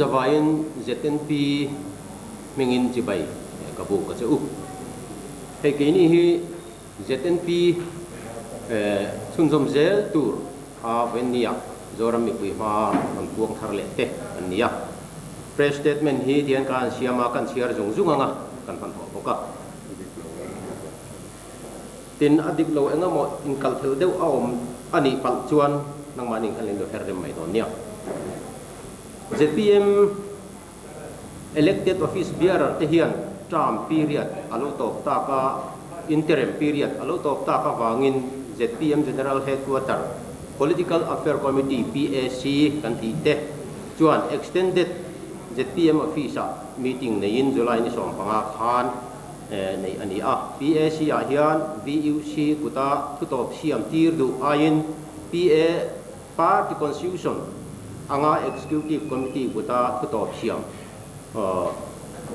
zavaiin ZNP hmingin chibai ka buk a che u. Hei keini hi ZNP chhunzawm zel tur a vawiinnia Zoram mipui hma rawn puang thar leh te an ni a. Press statement hi tihian ka han siam a, kan chhiar zung zung ang a, kan hmanhmawh bawk a. Tin, a dik lo engemaw inkalh thel deuh a awm a nih palh chuan nangmahni khan in lo her rem mai dawn nia. Zpm Elected Office Bearer te hian term period a lo tawp tak a, interim period a lo tawp tak avangin zpm General Headquarter Political Affair Committee, PAC, kan tih te chuan Extended zpm Office-ah meeting neiin July ni 15 khan neih a ni a. PAC ah hian VUC kuta thutawp siam tir duh aiin PA Party Constitution anga Executive Committee kuta thutawp siam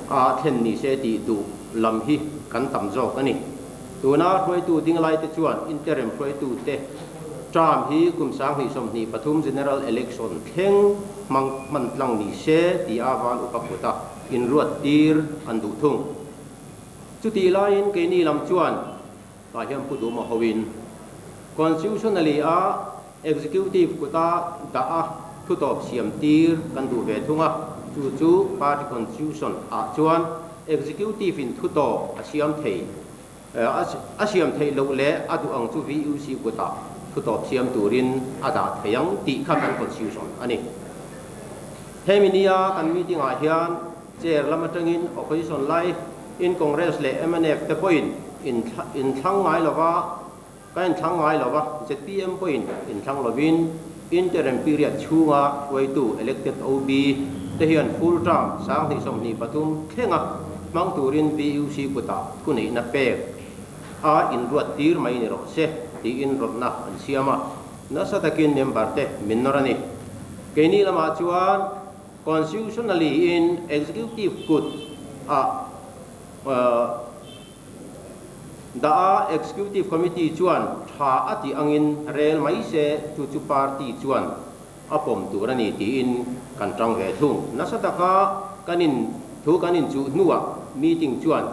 a thlen ni se tih duh lam hi kan tam zawk a ni. Tuna hruaitu dinglaite chuan interim hruaitute term hi kum 2023 General Election thleng hmang hman tlang ni se ti a van upa kuta inruat tir an duh thung. Chutih laiin keini lam chuan tah hian Pu Duma hoin Constitutionally a Executive kuta dah a thutawp siam tir kan duh ve thung a, chu chu Party Constitution ah chuan Executive in thutawp a siam thei a siam theih loh leh a duh ang chu VUC kutah thutawp siam turin a dah thei ang tih kha kan Constitution a ni. Hemi nia kan meeting ah hian chair lam atangin opposition lai in Congress leh mnf te pawhin inthlang ngai lova kan inthlang ngai lova zpm pawhin inthlang lovin interim period chhunga hruaitu elected OB te hian full term 2023 thlenga hmang turin VUC kutah thuneihna pek a inruat tir mai ni rawh se tiin rawtna an siam a. Nasa takin member te min nawr a ni. Keini lamah chuan constitutionally in executive kut ah dah a, executive committee chuan tha a tih angin rel mai se chu chu party chuan a pawm tur a ni tiin kan tang ve thung. Nasa taka kan in thu kan inchuh hnuah meeting chuan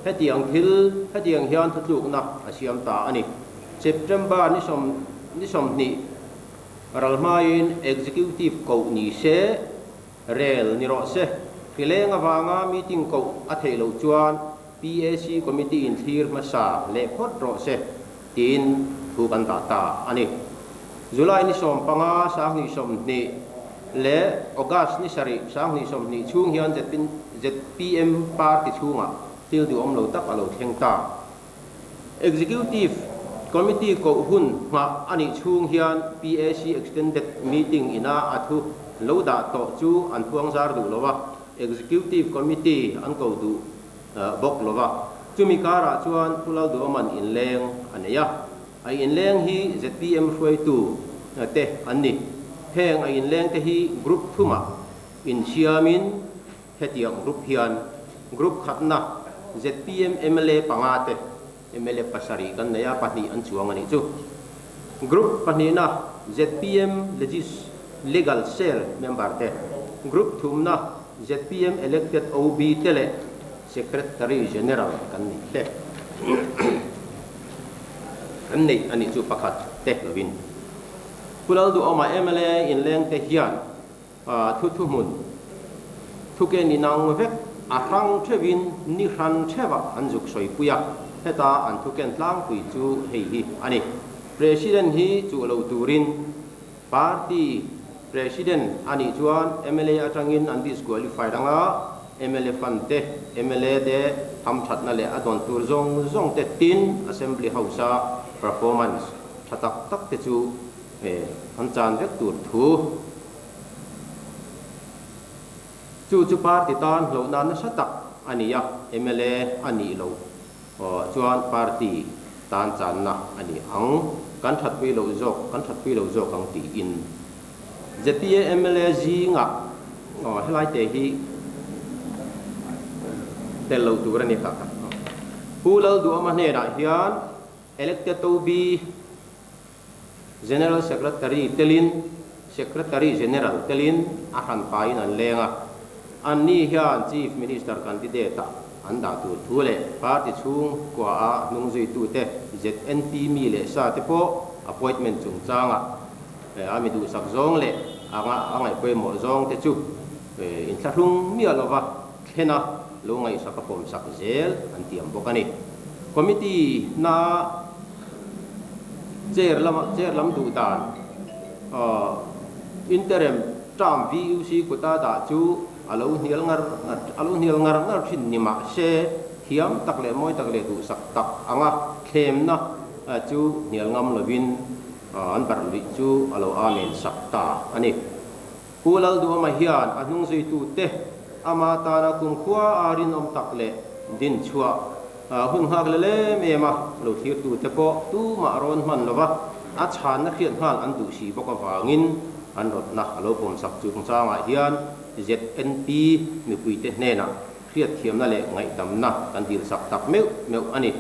hetiang thil hetiang hian thutlukna a siam ta a ni. September ni sawm ni 20 ral hmain Executive koh ni se, rel ni rawh se. Hrileng avanga meeting koh a theih loh chuan PAC Committee in thlir hmasa leh phawt rawh se tiin thu kan dah ta a ni. July ni 15, 2020 leh August ni 7, 2020 chhung hian zpm party chhungah thil duhawm lo tak a lo thleng ta. Executive Committee koh hun nghah a nih chhung hian PAC Extended Meeting ina a thu lo dah tawh chu an phuang zar duh lo a, Executive Committee an ko duh bawk lo va. Chumi karah chuan Pu Lalduhawman inleng a nei a, a inleng hi zpm hruaitu te an ni. Heng a inleng te hi group thumah insiamin Hetiang group hian group khatna zpm mla panga te mla pasarih kan nei a, pahnih an chuang a nih chu. Group pahnihna zpm legis legal cell member te, group thumna zpm elected OB te leh Secretary General kan nih te kan neih a nih chu pakhat te lovin. Pu Lalduhawma mla inleng te hian Thu thuhmun, thuken inang vek a hrang theuhin ni hran theuhah an zuk sawipui a, heta an thuken tlangpui chu hei hi a ni. President hi chuh lo turin Party President a nih chuan mla atangin an disqualified anga, mla fund te, mla te hamthatna leh a dawn tur zawng zawng te tin Assembly House-a performance tha tak tak te chu An chan vek tur thu chu chu party tan hlauhna nasa tak a ni a, mla a nih loh chuan party tan channa a ni ang, kan thatpui loh zawk, kan thatpui lo zawk ang tiin ZPA mla zingah helai te hi tel lo tur a ni kha. Pu Lalduhawma hnenah hian elected OB General Secretary telin, Secretary General telin a hran pain an leng a. Anni hian Chief Minister candidate-ah an dah tur thu leh party chhungkua-a hnungzuitute ZNP mi leh sa te pawh appointment chungchangah a mi duhsak zawng leh a ngaihpawimawh zawng te chu inthlahrung miah lova thlena lo ngaihsak a pawmsak zel an tiam bawk a ni. Committee na chair lama chair lam duh dan interim term VUC kuta dah chu a lo hnial ngar ngar a lo hnial ngar ngar thin ni mah se thiam tak leh mawi tak leh duhsak tak anga thlemna chu hnial ngam lovin an barh luih chu a lo amen sak ta a ni. Pu Lalduhama hian a hnungzuitute ama tana kumkhua a rinawm tak leh dinchhuah hun nghak le lem em a, lo thirtute pawh tumah rawn hman lova a chhanna hriat nghal an duh si bawk avangin an rawtna a lo pawmsak chungchangah hian ZNP mipuite hnenah hriatthiamna leh ngaihdamna kan dilsak tak meuh meuh a ni.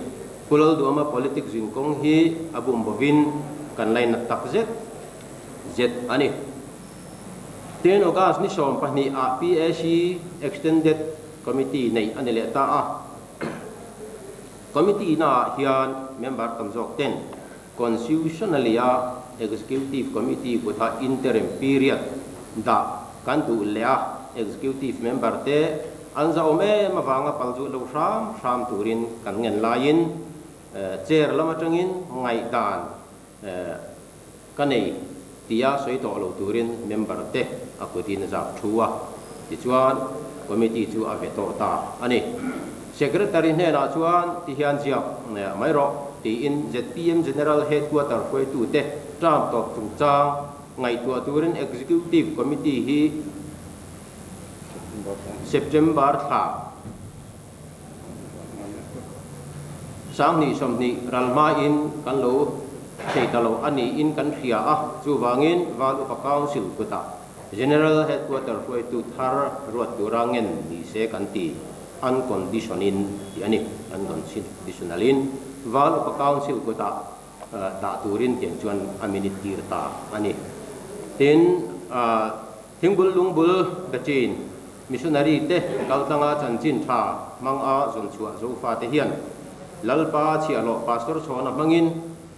Pu Lalduhama politics zinkawng hi a bum bovin kan lainat tak zet zet a ni. Tin, August ni 12 ah PAC Extended Committee neih a ni leh ta a. Committee naah hian member tam zawk ten Constitutionally a Executive Committee kuta interim period dah kan duh leh a, Executive member te an zahawm em avanga palzut lo hram hram turin kan ngen laiin Chair lam atangin ngaihdan Ka nei tia sawi tawh lo turin member te a kutin a zak thu a, tichuan committee chu a ve tawh ta a ni. Secretary hnenah chuan ti hian ziak mai rawh tiin zpm General Headquarter hruaitute term tawp chungchang ngaihtuah turin Executive Committee hi September thla 2020 ral hmain kan lo thei ta lo a niin kan hria a, chuvangin Val Upa Council kutah General Headquarter hruaitu thar ruat tura ngen ni se kan ti, uncondition-in tih a ni, unconditional-in Val Upa Council kutah dah turin tiang chuan a minute tir ta a ni. Tin, Thingbul lungbul Kachin missionary te kaltlanga chanchin tha hmang a zawn chhuah Zofa te hian Lalpa chhiahhlawh Pastor Chhawna hmangin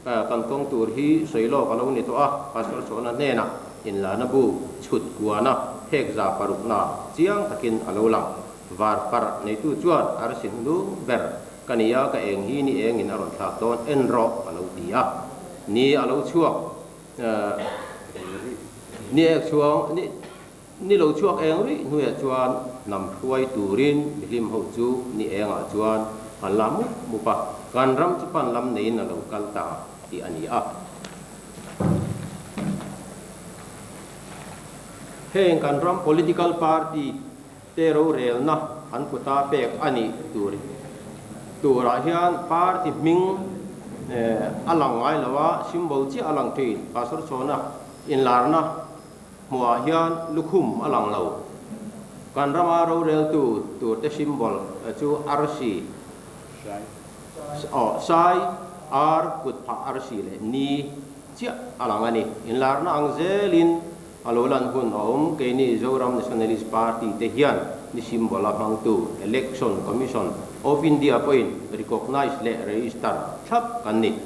kan kawng tur hi sawi lawk a lo ni tawh a, Pastor Chhawna hnenah inlana bu chhut kuana phek za parukna chiang takin a lo lang. Var parh neitu chuan arsi hnung ber ka ni a, ka eng hi ni engin a rawn thlak dawn en rawh a lo ti a, ni a lo chhuak. Ni ek chhuang, ni ni lo chhuak eng rih hnuaiah chuan hnam hruai turin mihlim ho chu ni engah chuan an la mup mup a, kan ram chu pan lam neiin a lo kal ta tih a ni a. Heng kan ram political party te rorelna an kuta pek a nih tur turah hian party hming a lang ngai lo a, symbol chiah a lang thin. Pastor Chhawna inlarna hmuhah hian lukhum a lang lo. Kan rama roreltu turte symbol chu arsi, aw, sai, ar, kutphah arsi leh ni chiah a lang a ni. Inlarna ang zelin A lo lan hun a awm, keini Zoram Nationalist Party te hian ni symbol a hmangtu Election Commission of India pawhin recognise leh register thlap kan ni.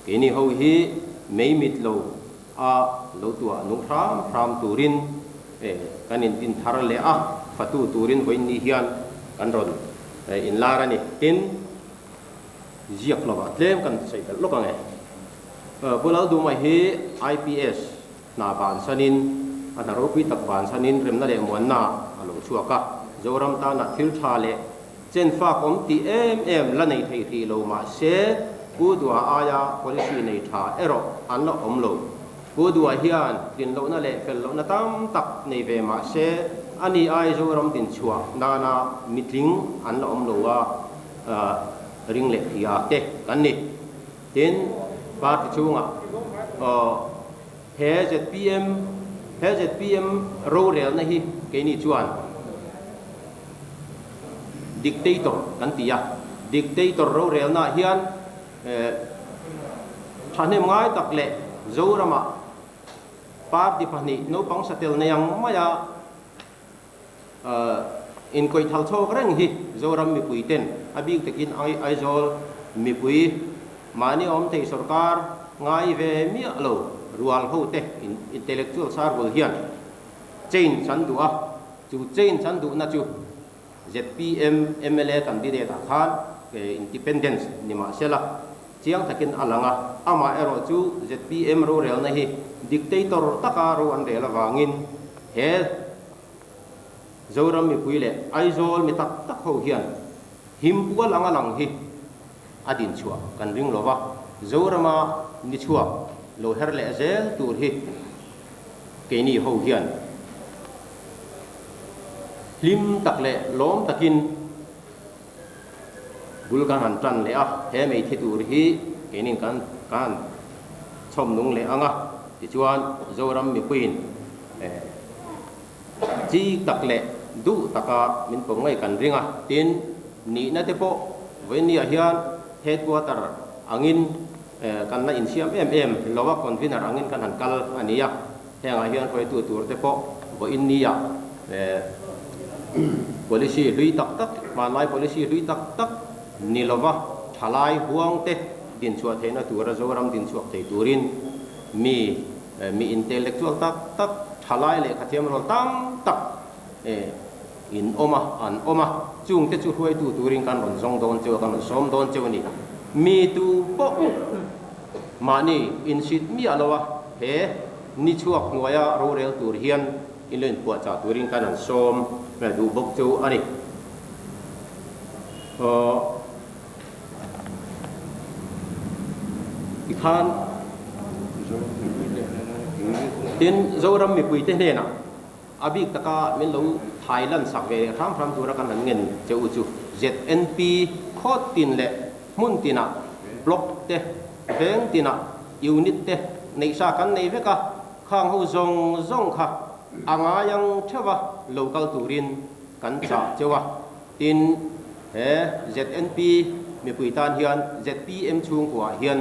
Keini ho hi mei mit lo a lo tuah nung hram hram turin kan in thar leh a, fatu turin vawiin ni hian kan rawn inlar a ni. Tin, ziak lovah tlem kan sawi belh lawk ang e. Pu Lalduma hi IPS Hna bansanin, a hna ropui tak bansanin remna leh muanna a lo chhuak a. Zoram tana thil tha leh chenfak awm tih em em la nei thei hrih lo mah se, Pu Dua aia policy nei tha erawh an la awm lo. Pu Dua hian tlin lohna leh fel lohna tam tak nei ve mah se, ani ai Zoram dinchhuah nana mitling an la awm lo a, ring leh hria te kan ni. Tin, party chhungah he zpm he zpm rorelna hi keini chuan dictator kan ti a, dictator rorelnaah hian thahnem ngai tak leh Zoramah party pahnih naupang satel nei ang maia. Inkawihthal chhawk reng hi Zoram mipui ten a bik takin Aizawl mipui mahni awm thei sorkar ngai ve miah lo rual ho te intellectual circle hian change an duh a, chu change an duhna chu zpm mla candidate ah khan independence ni mahsela chiang takin a lang a, amah erawh chu zpm rorelna hi dictator taka ro an rel avangin he Zoram mipui leh Aizawl mi tak tak ho hian him pual anga lang hi a din chhuah kan ring lo va, Zorama ni chhuak lo her leh zel tur hi keini ho hian hlim tak leh lawm takin bul kan han tan leh a, he meithi tur hi keinin kan kan chhawm nung leh ang a, tichuan Zoram mipuiin Chi tak leh duh taka min pawm ngei kan ring a, tin, nihna te pawh vawinia hian headquarter angin kan la insiam em em lo a, convener angin kan han kal a ni a, hengah hian hruaitu tur te pawh vawiin nia policy hlui tak tak, hmanlai policy hlui tak tak ni lova thalai huang te dinchhuah theihna tura Zoram dinchhuak thei turin mi Mi intellectual tak tak, thalai lehkha thiam rual tam tak in awm a, an awm a, chungte chu hruaitu turin kan rawn zawng dawn cheu a, kan rawn sawm dawn cheu a ni. Mi tu pawh mahni insit miah lo a, he ni chhuak hnuaia rorel tur hian in lo inpuahchah turin kan han sawm duh bawk cheu a ni. Tikhan tin Zoram mipuite hnenah a bik taka min lo thai lan sak ve hram hram tura kan han ngen che u chu ZNP khawt tin leh hmun tinah block te veng tinah unit te neih sa kan nei vek a, khang ho zawng zawng kha a ngai ang theuh a lo kal turin kan chah cheu a. Tin, he ZNP mipui tan hian zpm chhungkuaah hian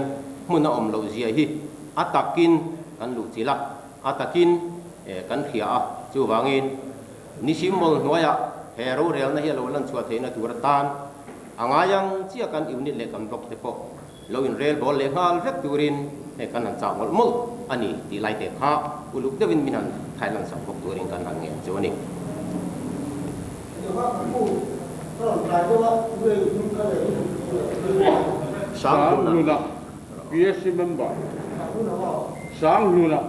hmun a awm loh zia hi a takin kan luh chilh a, a takin kan hria a. Chuvangin, Nisimmawl hnuaiah he rorelna hi a lo lan chhuah theihna tur atan a ngai ang chiah kan unit leh kan block te pawh lo inrel bawl leh nghal vek turin hei kan han chah mawlh mawlh a ni tih lai te kha uluk deuhin min han thailan sak bawk turin kan han ngen chu a ni. Sanghluna, PSC member, Sanghluna,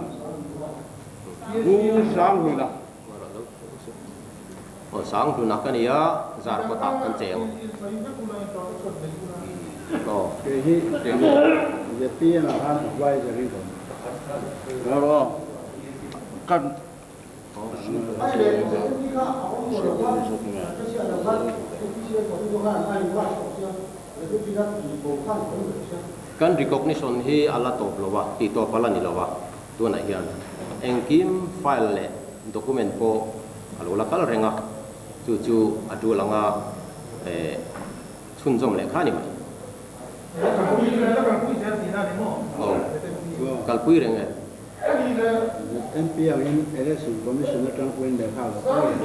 Pu Sanghluna. Aw Sanghluna ka nia, Zarkawtah kan cheng. Aw. Kei hi ZPM ah khan adviser hi ka awm. Aw kan. Kan recognition hi a la tawp lo a, tih tawp a la ni lo a. Tunah hian engkim file leh document pawh a lo la kal reng a, chu chu a tul anga chhunzawm leh kha a ni mai. Aw, kalpui reng e. MP angin Election Commission atang pawhin lehkha a lo kal reng.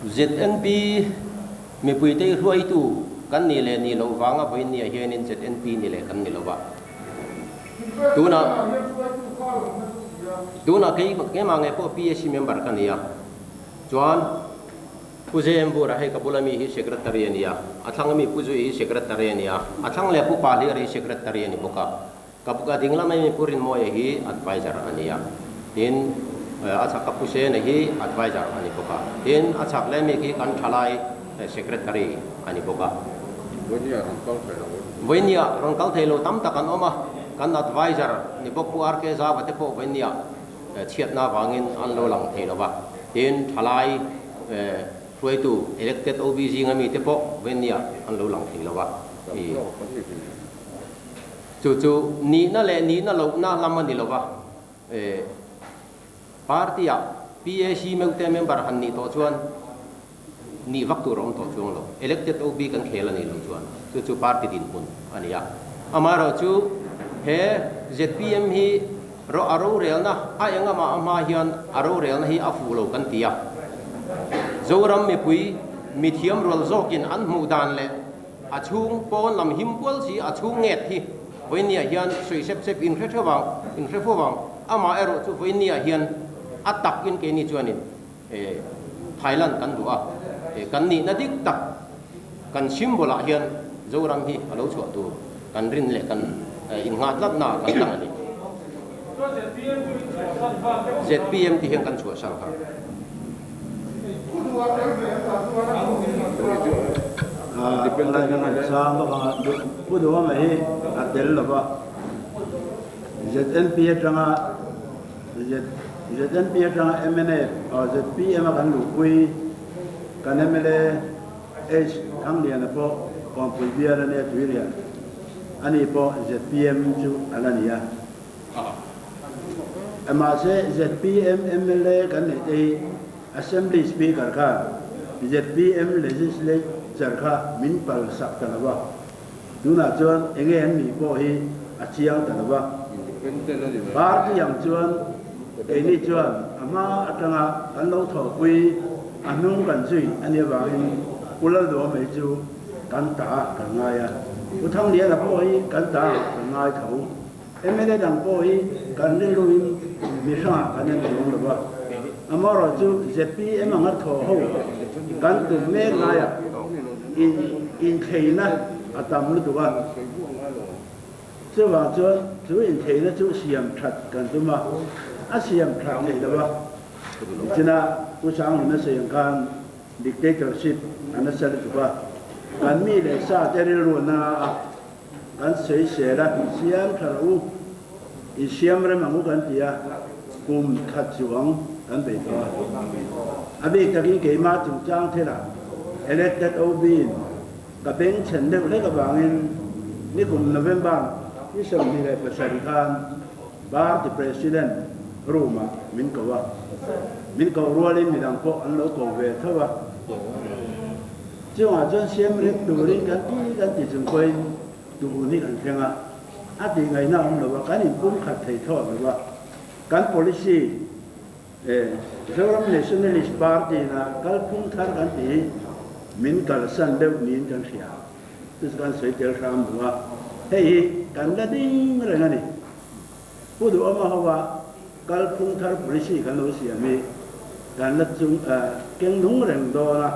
ZNP mipuite i hruaitu kan nih leh nih loh vanga vawiin nia hianin ZNP ni leh kan ni lo va. Tunah tunah kei keimah ngei pawh PAC member ka ni a, chuan Pu JM Bura hei ka bula mi hi Secretary a ni a, a thlang ami Pu Zui hi Secretary a ni a, a thlang leh Pu Pa Hliara hi Secretary a ni bawk a. Ka ka ding lam ami Pu Rinmawia hi adviser a ni a, tin a chhak ka Pu Sena hi adviser a ni bawk a, tin a chhak leh mi khi kan thalai secretary a ni bawk a. Vawinia rawn kal thei lo. Vawinia rawn kal thei lo tam tak an awm a, kan adviser ni bawk Pu RK Zava te pawh vawinia chhiatna avangin an lo lang thei lo va, tin thalai. Hruaitu elected OB zinga mite pawh Venia an lo lang thei lo a. I chu chu nihna leh nihna lohna lam a ni lo va. Party ah PAC meute member han nih tawh chuan nih vak tur a awm tawh chuang lo. Elected OB kan khel a nih loh chuan chu chu party dinhmun a ni a. Amaherawhchu he zpm hi ro a rorelna a engamah a hma hian a rorelna hi a fuh lo kan ti a. Zoram mipui mithiam rual zawkin an hmuh dan leh a chhung pawn lam him kual si a chhung nget hi vawinia hian sawi sep sep in hre theuh ang, in hre fo ang. Amaherawh chu vawinia hian a takin keini chuanin Thailand kan duh a, kan nihna dik tak kan symbol ah hian Zoram hi a lo chhuah tur kan rin leh kan inngah tlatna kan lang a ni. ZPM ti hian kan chhuahsan kha. Pu Duhawma hi a tel lo va, ZNP atanga ZNP atanga mnf aw zpm a kan luhpui kan mla H Thangliana pawh Kawnpui bial a nia Tuirian ani pawh zpm chu a la ni a. Mahse zpm mla kan neih te hi Assembly Speaker khan zpm Legislature kha min pal sak ta lo va. Tunah chuan enge an nih pawh hi a chiang ta lo va. Party ang chuan keini chuan a hma atanga kan lo thawhpui a hnung kan zui a nih avangin Pu Lalduhawmei chu kan ta kan ngai a, Pu Thangliana pawh hi kan ta kan ngai tho. Mla dang pawh hi kan rilruin mi hrangah kan en chuang lo va, amaherawhchu zpm anga thaw ho kan tum mek laiah in inthleina a tam lutuk a, chuvang chuan chu inthleina chu siam that kan tum a, a siam that thei lo va. Nichina Pu Sangluna sawi ang khan dictatorship a nasa lutuk a, kan mi leh sa te rilru na a. Kan sawisel a, siam tha rawh u, i siam rem ang u kan ti a, kum khat chuang kan bei tawh a. A bik takin keimah chungchang thilah elected OB in ka beng chhen deuh hlek avangin nikum November ni 27 khan Party President room ah min ko a, min koh rualin midang pawh an lo ko ve tho a. Chungah chuan siam rem turin kan ti kan ti chung pawhin tun hi kan thleng a, a tih ngaihna awm lo a, kan inpum khat thei thawt lo a. Kan policy Zoram Nationalist Party na kalphung thar kan tih hi min kalsan deuh niin kan hria. Chu chu kan sawi tel hram duh a, hei hi kan la ding reng a ni. Pu Duhawma hova kalphung thar policy kan lo siam hi kan la chung keng nung reng dawn a,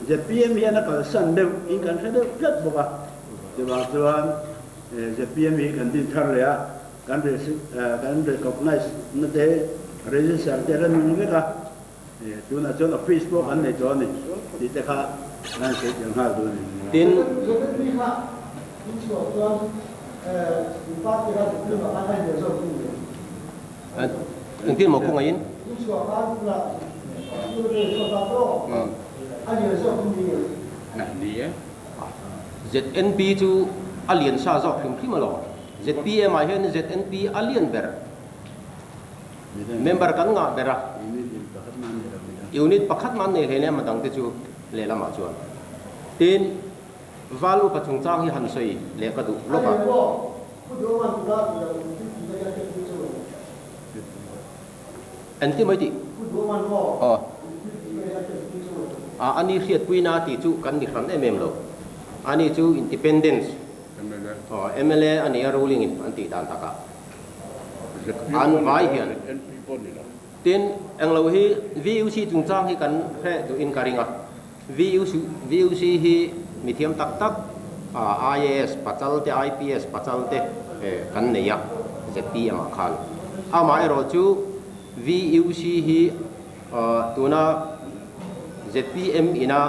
zpm hian a kalsan deuh in kan hre deuh tlat bawk a, chuvang chuan zpm hi kan din thar leh a, kan kan recognize na te register te la nung vek a, tunah chuan office pawh kan nei tawh a ni tih te kha kan sawi tel nghal dawn a ni. Tin. Engtin maw khawngaihin? ZNP chu a lian sa zawk hrim hrim alawm. ZPM ah hian ZNP a lian ber. Member kan ngah ber a. Unit pakhat mah an nei hleinem a dangte chu lehlamah chuan. Tin. Val upa chungchang hi han sawi leh ka duh lawk a. Engti mai tih? Aw. A ani hriatpuina tih chu kan ni hran em em lo. Ani chu independence aw mla a nia ruling in an tih dan takah an vai hian. Tin, englo hi VUC chungchang hi kan hre duhin ka ring a. VUC hi mithiam tak tak IAS pachal te IPS pachal te kan nei a zpm ah khan. Amaherawh chu VUC hi tuna zpm ina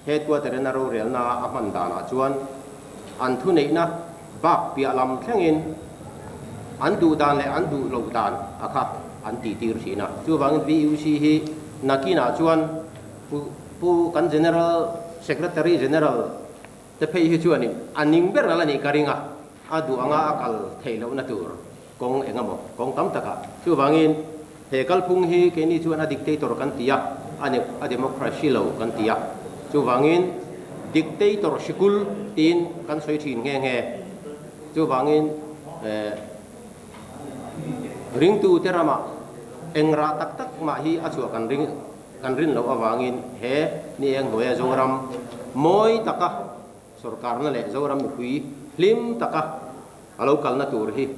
headquarter in a rorelna a hman danah chuan an thuneihna bak piah lam thlengin an duh dan leh an duh loh dan a kha an tihtir thin a. Chuvangin VUC hi nakinah chuan Pu Pu kan General Secretary General te phei hi chuanin a ning ber ala nih ka ring a, a duh anga a kal theih lohna tur kawng eng emaw kawng tam takah. Chuvangin he kalphung hi keini chuan a dictator kan ti a, a democracy lo kan ti a. Chuvangin dictator sikul tiin kan sawi thin nghe nghe. Chuvangin ringtute ramah eng rah tak tak mah hi a chhuah kan ring. Kan rin loh avangin he ni eng hnuaia Zoram mawi taka sorkarna leh Zoram mipui hlim taka a lo kalna tur hi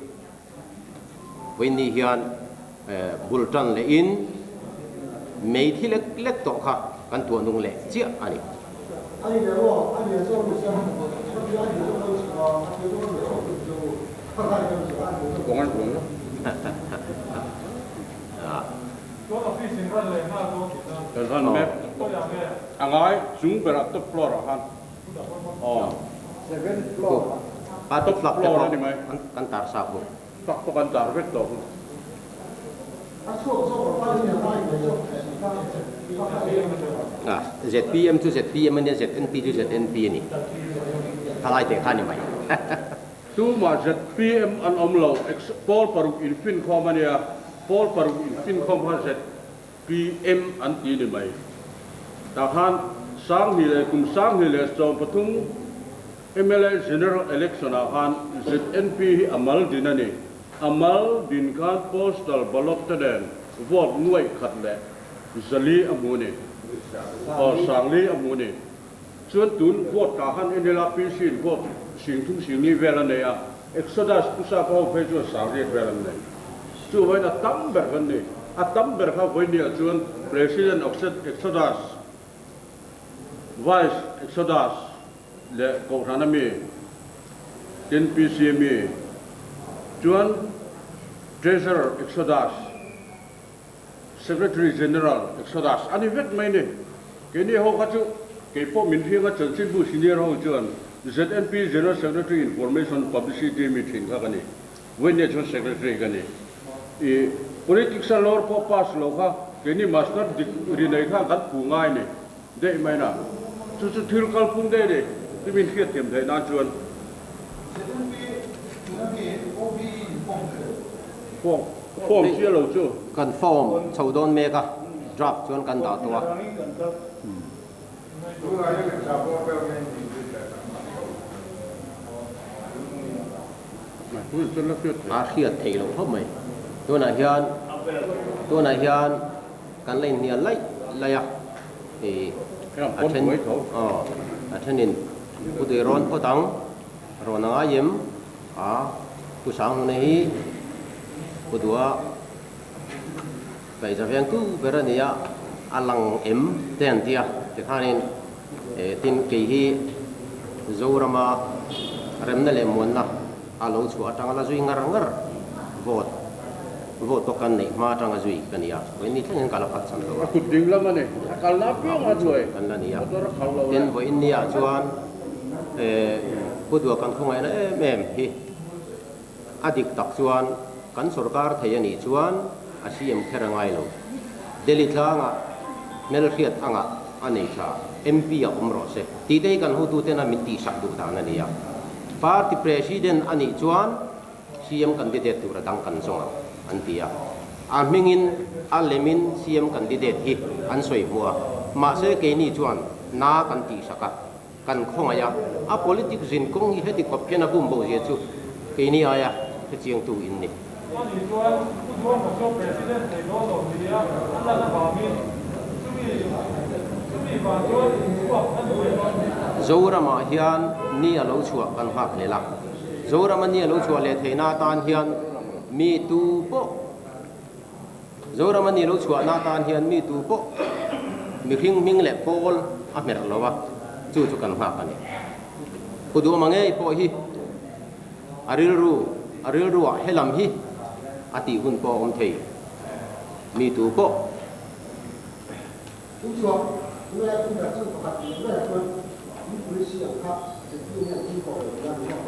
vawiinni hian bul tan lehin mei thi lek lek tawh kha kan tuah nung leh chiah a ni. Kan han mek a ngai chung berah top floor ah khan aw Party flag te pawh kan tar sak bawk. Flag pawh kan tar vek tawh bawk. ZPM chu ZPM a nia, ZNP chu ZNP a ni. Thalai teh kha a ni mai. Tumah zpm an awm lo, ex pawl paruk infinkhawm a nia, pawl paruk infinkhawm kha zpm an ti ni mai. Tah khan Sanghnih leh kum 2013 mla General Election ah khan ZNP hi a mal din a ni. A mal din khan postal ballot te nen vote nuaih khat leh 400 a hmu a ni. Aw 4000 a hmu a ni. Chuan tun vote tah khan NLA PC in vote 30,000 40,000 vel a nei a, Exodus Pu Sapa ho phei chuan 800 vel an nei. Chu vawiin a tam ber kan ni. A tam ber kha vawinia chuan President Exodus, Vice Exodus leh Kohhran a mi, tin PC a mi, chuan Treasurer Exodus, Secretary General Exodus a ni vek mai ni. Keini ho kha chu kei pawh min hriang a chanchinbu senior ho chuan ZNP General Secretary Information Publicity mi thin kha ka ni. Vawinia chuan Secretary ka ni. I politics a lawr pawh pass lo kha keini master degree nei khan kan phu ngai ni daih mai na. Chu chu thil kalphung daih ni ti min hriatthiam theih nan chuan. ZNP tunge OBE in form thei lo? Form form chiah lo chu. Kan form chho dawn mek a, draft chuan kan dah tawh a. A hriat theih loh khawp mai. Tunah hian tunah hian kan la inhnial laih laih a, ih a then aw a thenin pu Tuirawn phawt ang rawn a ngai em? A Pu Sanghuna hi Pu Dua kaihza vengtu ber a ni a, a lang em te an ti a, tikhanin tin kei hi Zorama remna leh muanna a lo chhuah atanga la zui ngar ngar vote vote pawh kan neih hma atanga zui ka ni a, vawiin ni thlengin ka la phatsan lo a. A kut ding lam a ni, a kalna apiang a hnuai kan la ni a, motor a khalh lo tin vawiin ni ah chuan Pu Dua kan khawngaihna em em hi a dik tak chuan kan sorkar thei a nih chuan a CM kher a ngai lo. Delhi tlangah hmelhriat angah a nei tha, MP a awm rawh se tih te hi kan hotuten a min tihsak duh dan a ni a. Party President a nih chuan CM candidate tur a dang kan zawng ang an ti a. A hmingin a lemin CM candidate hi an sawi hmuh a, mahse keini chuan na kan tihsak a. Kan khawngaih a, a politics zin kawng hi heti khawp hian a bum bo zia chu keini aia hrechiangtu in ni. Ani chuan Pu Duhoma chu President thei dawn lo nia an lan avangin chumi chumi vang chuan inchhuak a ni mai dawn ni. Zoramah hian ni a lo chhuah kan nghak hlel a, Zorama ni a lo chhuah leh theihna atan hian mi tu pawh Zorama ni lo chhuahna atan hian mi tu pawh mihring hming leh pawl a hmer lo a, chu chu kan nghak a ni. Pu Duhma ngei pawh hi a rilru a rilruah helam hi a tih hun pawh a awm thei. Mi tu pawh. Chu chuan tunlai tunah chu pakhat leh maiah chuan in policy ang kha zirtir hian thil pawh lo la ni ang.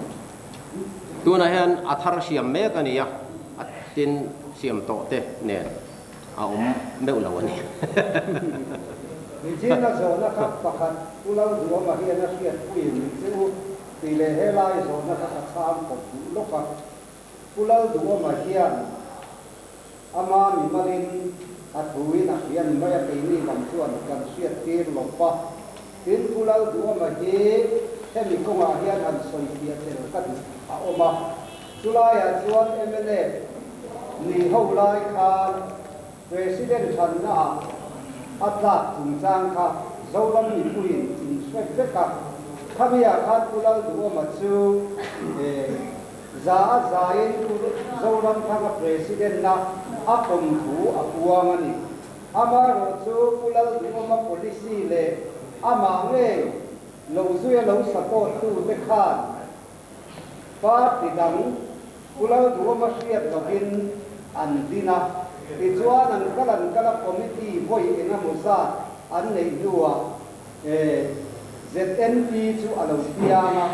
Tunah hian a thar siam mek a ni a, a tin siam tawh te nen a awm meuh lo a ni. Nichina zawhna kha pakhat Pu Lalduama hian a hriatpuiin min che u tih leh helai zawhna kha ka chhang kawp duh lawk a. Pu Lalduama hian ama mimalin a thuin a hria ni mai a, keini lam chuan kan hriattir lawp a. Tin, Pu Lalduama hi hemi kawngah hian han sawifiah tel ka duh a awm a. Chulaiah chuan mnf ni ho lai khan President thannaah a tlak chungchang kha Zoram mipuiin in hre vek a, khamiah khan Pu Lalduhawma chu za a zaiin Pu Zoramthanga President-na a pawm thu a puang a ni. Amaherawhchu Pu Lalduhawma policy leh amah ngei lo zuia lo support tute khan Party dang Pu Lalduhawma hriat lovin an din a, tichuan an kal an kal a committee vawi eng emaw zat an neih hnuah ZNP chu a lo piang a,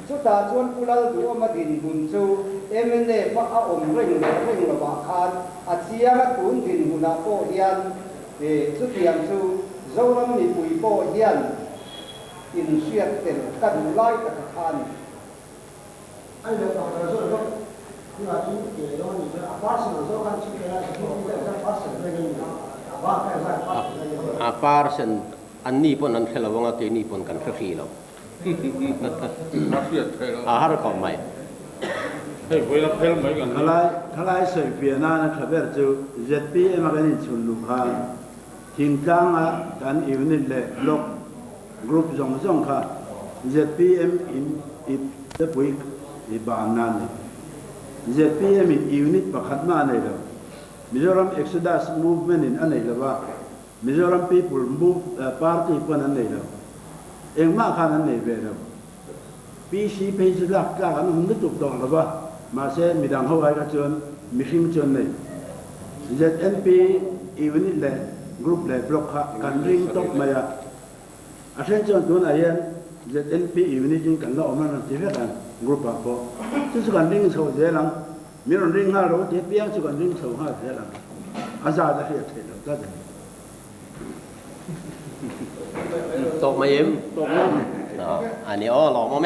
chutah chuan Pu Lalduhawma dinhmun chu mnf a a awm reng leh reng lovah khan a chiang a, tun dinhmunah pawh hian chutiang chu Zoram mipui pawh hian In hriat tel ka duh lai tak a kha a ni. A leh pakhat a zawh lawk hunah chu ke lo a ni chuan a parcel zawk khan chhuk ela a hmuh a exam parcel reng a ni a, a bak a exam parcel reng a ni. A parcel an ni pawn an hre lo ang a, keini pawn kan hre hri lo. A hriat theih loh. A har khawp mai. Hei vawiin a phel mai kan ni. Khalai khalai sawi piah nana tha ber chu zpm a kan inchhun luh khan Thingtlanga kan unit leh block group zawng zawng kha zpm in ip te pui i ban na a ni. Zpm in unit pakhat mah a nei lo. Mizoram Exodus Movement in a nei lo va, Mizoram People Move Party pawn an nei lo. Engmah khan an nei ve lo. PC phei chu lak tlak an awm lutuk tawh lo va, mahse midang ho ai kha chuan mihring chu an nei. ZNP unit leh group leh block kha kan ring tawp mai a, a then chuan tunah hian ZNP unit in kan la awm a rawn ti vek ang group ah pawh. Chu chu kan ring chho zel ang, min rawn ring nghal ro tih apiang chu kan ring chho nghal zel ang, a zat a hriat theih loh tlat a ni. Tawk mai em? Tawk mai. A ni aw, lawmawm e.